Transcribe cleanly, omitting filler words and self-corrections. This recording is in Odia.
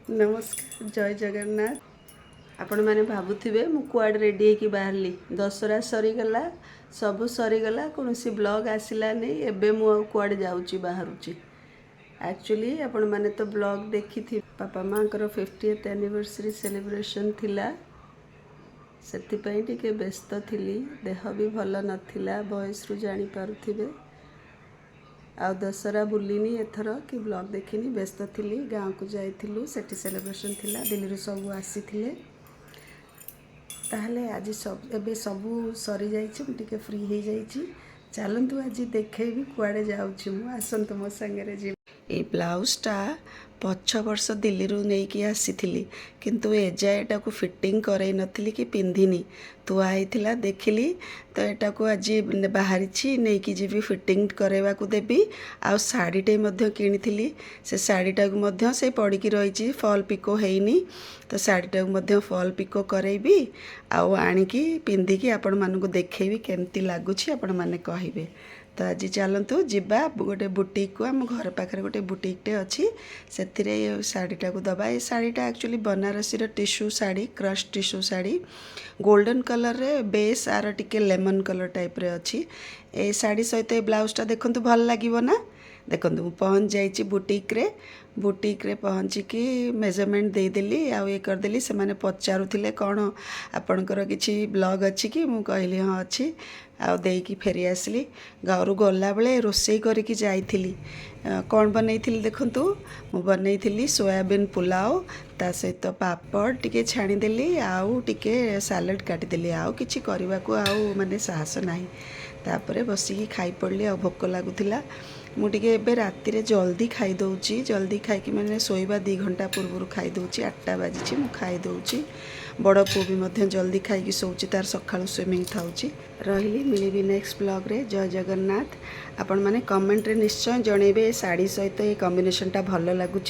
ନମସ୍କାର, ଜୟ ଜଗନ୍ନାଥ। ଆପଣମାନେ ଭାବୁଥିବେ ମୁଁ କୁଆଡ଼େ ରେଡ଼ି ହେଇକି ବାହାରିଲି। ଦଶହରା ସରିଗଲା, ସବୁ ସରିଗଲା, କୌଣସି ବ୍ଲଗ୍ ଆସିଲାନି। ଏବେ ମୁଁ ଆଉ କୁଆଡ଼େ ଯାଉଛି ବାହାରୁଛି? ଆକ୍ଚୁଆଲି ଆପଣମାନେ ତ ବ୍ଲଗ୍ ଦେଖିଥିବେ, ବାପା ମାଆଙ୍କର 50th anniversary celebration ଥିଲା। ସେଥିପାଇଁ ଟିକେ ବ୍ୟସ୍ତ ଥିଲି। ଦେହ ବି ଭଲ ନଥିଲା, ଭଏସ୍ରୁ ଜାଣିପାରୁଥିବେ। ଆଉ ଦଶହରା ବୁଲିନି ଏଥର କି ବ୍ଲଗ୍ ଦେଖିନି, ବ୍ୟସ୍ତ ଥିଲି। ଗାଁକୁ ଯାଇଥିଲୁ, ସେଠି ସେଲିବ୍ରେସନ୍ ଥିଲା, ଦିଲ୍ଲୀରୁ ସବୁ ଆସିଥିଲେ। ତାହେଲେ ଆଜି ସବୁ ଏବେ ସବୁ ସରିଯାଇଛି, ମୁଁ ଟିକେ ଫ୍ରି ହେଇଯାଇଛି। ଚାଲନ୍ତୁ, ଆଜି ଦେଖେଇବି କୁଆଡ଼େ ଯାଉଛି ମୁଁ। ଆସନ୍ତୁ, ମୋ ସାଙ୍ଗରେ ଯିବି। ଏଇ ବ୍ଲାଉଜଟା ପଛ ବର୍ଷ ଦିଲ୍ଲୀରୁ ନେଇକି ଆସିଥିଲି, କିନ୍ତୁ ଏଯାଏ ଏଟାକୁ ଫିଟିଂ କରେଇ ନଥିଲି କି ପିନ୍ଧିନି, ଥୁଆ ହେଇଥିଲା। ଦେଖିଲି ତ ଏଟାକୁ ଆଜି ବାହାରିଛି, ନେଇକି ଯିବି, ଫିଟିଂ କରାଇବାକୁ ଦେବି। ଆଉ ଶାଢ଼ୀଟେ ମଧ୍ୟ କିଣିଥିଲି, ସେ ଶାଢ଼ୀଟାକୁ ମଧ୍ୟ ସେ ପଡ଼ିକି ରହିଛି, ଫଲ୍ ପିକୋ ହେଇନି। ତ ଶାଢ଼ୀଟାକୁ ମଧ୍ୟ ଫଲ୍ ପିକୋ କରେଇବି ଆଉ ଆଣିକି ପିନ୍ଧିକି ଆପଣମାନଙ୍କୁ ଦେଖେଇବି, କେମିତି ଲାଗୁଛି ଆପଣମାନେ କହିବେ। ତ ଆଜି ଚାଲନ୍ତୁ ଯିବା ଗୋଟେ ବୁଟିକ୍କୁ। ଆମ ଘର ପାଖରେ ଗୋଟେ ବୁଟିକ୍ଟେ ଅଛି, ସେଥିରେ ଏ ଶାଢ଼ୀଟାକୁ ଦେବା। ଏ ଶାଢ଼ୀଟା ଆକ୍ଚୁଆଲି ବନାରସୀର ଟିସୁ ଶାଢ଼ୀ, କ୍ରଶ୍ ଟିସୁ ଶାଢ଼ୀ, ଗୋଲ୍ଡେନ୍ କଲର୍ରେ ବେସ୍ ଆର ଟିକେ ଲେମନ୍ କଲର୍ ଟାଇପ୍ରେ ଅଛି। ଏ ଶାଢ଼ୀ ସହିତ ଏ ବ୍ଲାଉଜଟା ଦେଖନ୍ତୁ, ଭଲ ଲାଗିବ ନା? ଦେଖନ୍ତୁ, ମୁଁ ପହଞ୍ଚି ଯାଇଛି ବୁଟିକ୍ରେ। ବୁଟିକ୍ରେ ପହଞ୍ଚିକି ମେଜରମେଣ୍ଟ ଦେଇଦେଲି ଆଉ ଇଏ କରିଦେଲି। ସେମାନେ ପଚାରୁଥିଲେ, କ'ଣ ଆପଣଙ୍କର କିଛି ବ୍ଲଗ୍ ଅଛି କି? ମୁଁ କହିଲି, ହଁ ଅଛି। ଆଉ ଦେଇକି ଫେରି ଆସିଲି। ଘରୁ ଗଲାବେଳେ ରୋଷେଇ କରିକି ଯାଇଥିଲି। କ'ଣ ବନେଇଥିଲି ଦେଖନ୍ତୁ। ମୁଁ ବନେଇଥିଲି ସୋୟାବିନ୍ ପୁଲାଉ, ତା ସହିତ ପାପଡ଼ ଟିକେ ଛାଣିଦେଲି ଆଉ ଟିକେ ସାଲାଡ଼ କାଟିଦେଲି। ଆଉ କିଛି କରିବାକୁ ଆଉ ମାନେ ସାହସ ନାହିଁ। ତାପରେ ବସିକି ଖାଇ ପଡ଼ିଲି ଆଉ ଭୋକ ଲାଗୁଥିଲା। ମୁଁ ଟିକେ ଏବେ ରାତିରେ ଜଲ୍ଦି ଖାଇଦେଉଛି। ଜଲ୍ଦି ଖାଇକି ମାନେ ଶୋଇବା 2 ଘଣ୍ଟା ପୂର୍ବରୁ ଖାଇଦେଉଛି। 8ଟା ବାଜିଛି, ମୁଁ ଖାଇଦେଉଛି। ବଡ଼ ପୁଅ ବି ମଧ୍ୟ ଜଲ୍ଦି ଖାଇକି ଶୋଉଛି, ତାର ସକାଳୁ ସୁଇମିଂ ଥାଉଛି। ରହିଲି, ମିଳିବି ନେକ୍ସଟ ବ୍ଲଗ୍ରେ। ଜୟ ଜଗନ୍ନାଥ। ଆପଣମାନେ କମେଣ୍ଟରେ ନିଶ୍ଚୟ ଜଣେଇବେ, ଏ ଶାଢ଼ୀ ସହିତ ଏ କମ୍ବିନେସନଟା ଭଲ ଲାଗୁଛି।